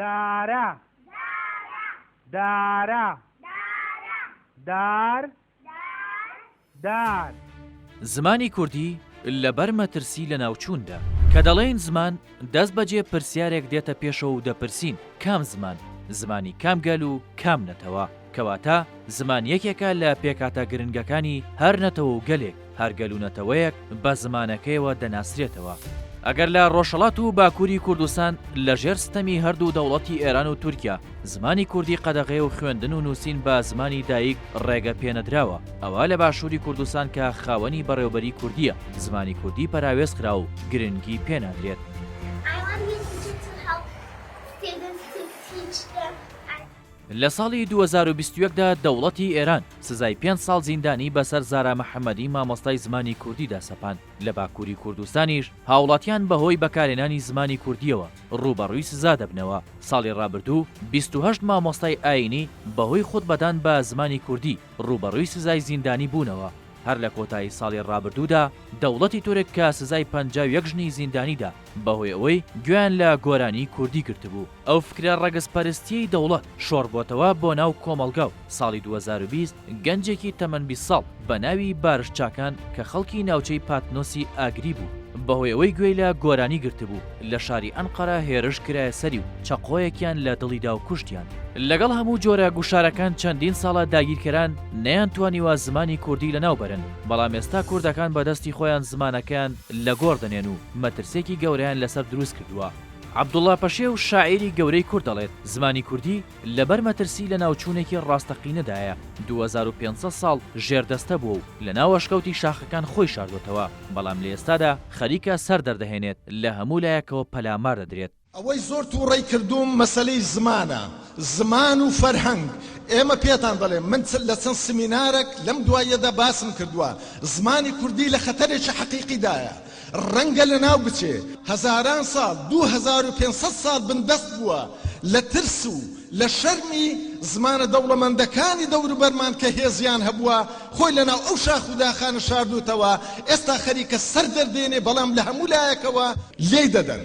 دارە دارە دار دار. زمانی کوردی لەبەر مەترسی لەناوچووندا. کە دەڵێین زمان، دەست بەجێ پرسیارێک دێتە پێشەوە و دەپرسین، کام زمان؟ زمانی کام گەل و کام نەتەوە؟ کەواتە زمان یەکێکە لە پێکهاتە گرنگەکانی هەر نەتەوە و گەلێک، هەر گەل و نەتەوەیەک بە زمانەکەیەوە دەناسرێتەوە. ئەگەر لە ڕۆژهەڵات و باکووری کوردستان لە ژێر ستەمی هەردوو دەوڵەتی ئێران و تورکیا زمانی کوردی قەدەغەیە و خوێندن و نووسین بە زمانی دایک ڕێگە پێنەدراوە، ئەوا لە باشووری کوردستان کە خاوەنی بەڕێوبەری کوردییە، زمانی کوردی پەراوێز خرا و گرنگی پێنادرێت. لە ساڵی 2021 دا دەوڵەتی ئێران سزای پێنج ساڵ زیندانی بەسەر زارا محەمەدی مامۆستای زمانی کوردیدا سەپاند، لە باکووری کوردستانیش هاوڵاتیان بەهۆی بەکارهێنانی زمانی کوردییەوە ڕووبەڕووی سزا دەبنەوە، ساڵی ڕابردوو 28 مامۆستای ئایینی بەهۆی خوتبەدان بە زمانی کوردی ڕووبەڕووی سزای زیندانی بوونەوە، هەر لە کۆتایی ساڵی ڕابردوودا دەوڵەتی تورک کە سزای 51 ژنی زیندانی دا بەهۆی ئەوەی گوێیان لە گۆرانی کوردی گرتبوو. ئەو فکرە ڕەگەزپەرستییەی دەوڵەت شۆڕبۆتەوە بۆ ناو کۆمەڵگا و ساڵی 2020 گەنجێکی تەمەن 20 ساڵ بە ناوی بارش چاکان کە خەڵکی ناوچەی پاتنۆسی ئاگری بوو بەهۆی ئەوەی گوێی لە گۆرانی گرتبوو لە شاری ئەنقەرە هێرش کرایە سەری و چەقۆیەکیان لە دڵی دا و کوشتیان. لەگەڵ هەموو جۆرە گوشارەکان چەندین ساڵە داگیرکەران نەیانتوانیوە زمانی کوردی لەناو بەرن، بەڵام ئێستا کوردەکان بە دەستی خۆیان زمانەکەیان لە گۆڕ دەنێن و مەترسیەکی گەورەیان لەسەر دروست کردووە. عەبدوڵا پەشێو شاعیری گەورەی کورد دەڵێت، زمانی کوردی لەبەر مەترسی لەناوچوونێکی ڕاستەقینەدایە، 2500 ساڵ ژێردەستە بووە و لەناو ئەشکەوتی شاخەکان خۆی شاردۆتەوە، بەڵام لە ئێستادا خەریکە سەر دەردەهێنێت، لە هەموو لایەکەوە پەلامار دەدرێت. ئەوەی زۆر توڕەی کردووم مەسەلەی زمانە، زمان و فەرهەنگ، ئێمە پێتان دەڵێم من لە چەند سمینارەک لەم دواییەدا باسم کردووە، زمانی کوردی لە خەتەرێکی حەقیقیدایە، ڕەنگە لەناو بچێ، هەزاران ساڵ، 2500 ساڵ بندەست بووە، لە ترس و لە شەرمی زمانە دەوڵەمەندەکانی دەوروبەرمان کە هێزیان هەبووە، خۆی لەناو ئەو شاخ و داخانە شاردووتەوە، ئێستا خەریکە سەر دەردێنێ، بەڵام لە هەموو لایەکەوە لێی دەدەن.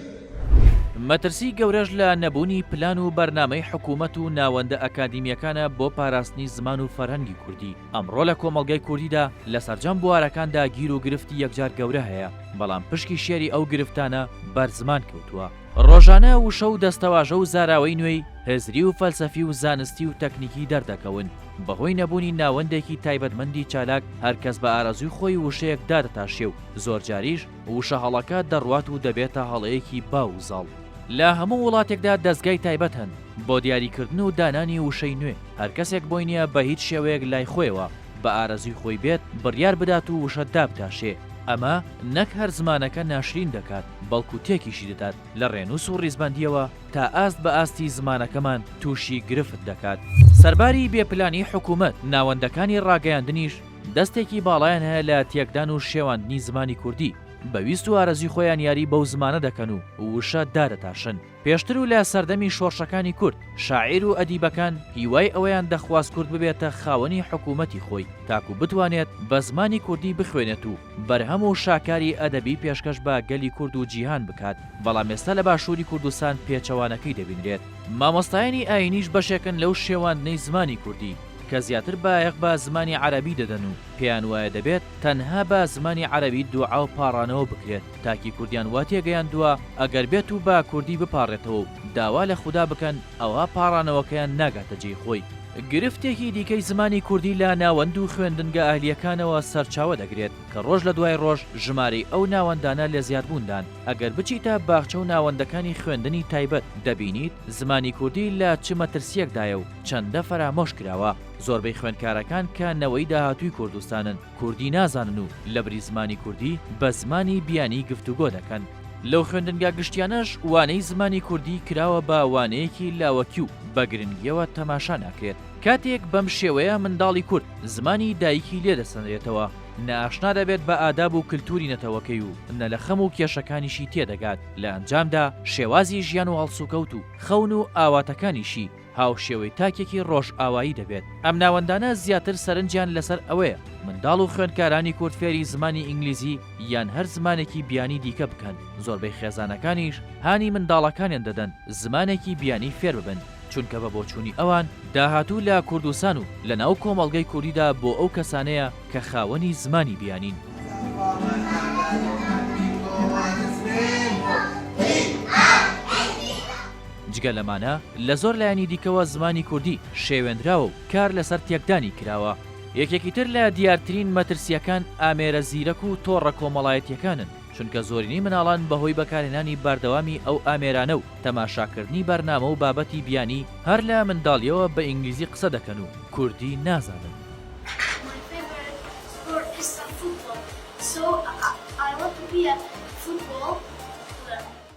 مەترسی گەورەش لە نەبوونی پلان و بەرنامەی حکوومەت و ناوەندە ئەکادیمییەکانە بۆ پاراستنی زمان و فەرهەنگی کوردی. ئەمڕۆ لە کۆمەڵگای کوردیدا لە سەرجەم بوارەکاندا گیر و گرفتی یەکجار گەورە هەیە، بەڵام پشکی شێری ئەو گرفتانە بەر زمان کەوتووە. ڕۆژانە وشە و دەستەواژە و زاراوەی نوێی هزری و فەلسەفی و زانستی و تەکنیکی دەردەکەون، بەهۆی نەبوونی ناوەندێکی تایبەتمەندی چالاک هەر کەس بە ئارەزووی خۆی وشەیەک دادەتاشێ و زۆرجاریش وشە هەڵەکە دەڕوات و دەبێتە هەڵەیەکی باو و زاڵ. لە هەموو وڵاتێکدا دەزگای تایبەت هەن بۆ دیاریکردن و دانانی وشەی نوێ، هەر کەسێک بۆی نییە بە هیچ شێوەیەک لای خۆیەوە بە ئارەزووی خۆی بێت بڕیار بدات و وشە دابتاشێ، ئەمە نەک هەر زمانەکە ناشرین دەکات، بەڵکو تێکیشی دەدات، لە ڕێنووس و ڕیزبەندییەوە تا ئاست بە ئاستی زمانەکەمان تووشی گرفت دەکات. سەرباری بێ پلانی حکوومەت، ناوەندەکانی ڕاگەیاندنیش دەستێکی باڵایان هەیە لە تێکدان و شێواندنی زمانی کوردی، بە ویست و ئارەزوی خۆیان یاری بەو زمانە دەکەن و وشە دادەتاشن. پێشتر و لە سەردەمی شۆڕشەکانی کورد، شاعیر و ئەدیبەکان هیوای ئەوەیان دەخواست کورد ببێتە خاوەنی حکوومەتی خۆی تاکو بتوانێت بە زمانی کوردی بخوێنێت و بەرهەم و شاکاری ئەدەبی پێشکەش بە گەلی کورد و جیهان بکات، بەڵام ئێستا لە باشووری کوردستان پێچەوانەکەی دەبینرێت. مامۆستایانی ئایینیش بەشێکن لەو شێواندنەی زمانی کوردی، کە زیاتر بایەخ بە زمانی عەرەبی دەدەن و پێیان وایە دەبێت تەنها بە زمانی عەرەبی دوعا و پاڕانەوە بکرێت، تاکی کوردیان وا تێگەیاندووە ئەگەر بێت و بە کوردی بپاڕێتەوە و داوا لە خودا بکەن ئەوا پاڕانەوەکەیان ناگاتە جێی خۆی. گرفتێکی دیکەی زمانی کوردی لە ناوەند و خوێندنگە ئەهلییەکانەوە سەرچاوە دەگرێت کە ڕۆژ لە دوای ڕۆژ ژمارەی ئەو ناوەندانە لە زیادبووندان، ئەگەر بچیتە باخچە و ناوەندەکانی خوێندنی تایبەت دەبینیت زمانی کوردی لە چ مەترسییەکدایە و چەندە فەرامۆش کراوە، زۆربەی خوێندکارەکان کە نەوەی داهاتووی کوردستانن کوردی نازانن و لەبری زمانی کوردی بە زمانی بیانی گفتوگۆ دەکەن. لەو خوێندنگا گشتیانەش وانەی زمانی کوردی کراوە بە وانەیەکی لاوەکی و بە گرنگییەوە تەماشا ناکرێت. کاتێک بەم شێوەیە منداڵی کورد زمانی دایکی لێ دەسەنرێتەوە، نە ئاشنا دەبێت بە ئاداب و کلتوری نەتەوەکەی و نە لە خەم و کێشەکانیشی تێدەگات، لە ئەنجامدا شێوازی ژیان و هەڵسوکەوت و خەون و ئاواتەکانیشی. هاوشێوەی تاکێکی ڕۆژئاوایی دەبێت. ئەم ناوەندانە زیاتر سەرنجیان لەسەر ئەوەیە منداڵ و خوێندکارانی کورد فێری زمانی ئینگلیزی یان هەر زمانێکی بیانی دیکە بکەن، زۆربەی خێزانەکانیش هانی منداڵەکانیان دەدەن زمانێکی بیانی فێر ببن، چونکە بە بۆچوونی ئەوان داهاتوو لە کوردستان و لەناو کۆمەڵگەی کوردیدا بۆ ئەو کەسانەیە کە خاوەنی زمانی بیانین. جگە لەمانە لە زۆر لایەنی دیکەوە زمانی کوردی شێوێندراوە و کار لەسەر تێکدانی کراوە. یەکێکی تر لە دیارترین مەترسییەکان ئامێرە زیرەک و تۆڕە کۆمەڵایەتییەکانن، چونکە زۆرینەی مناڵان بەهۆی بەکارهێنانی بەردەوامی ئەو ئامێرانە و تەماشاکردنی بەرنامە و بابەتی بیانی هەر لە منداڵییەوە بە ئینگلیزی قسە دەکەن و کوردی نازانن.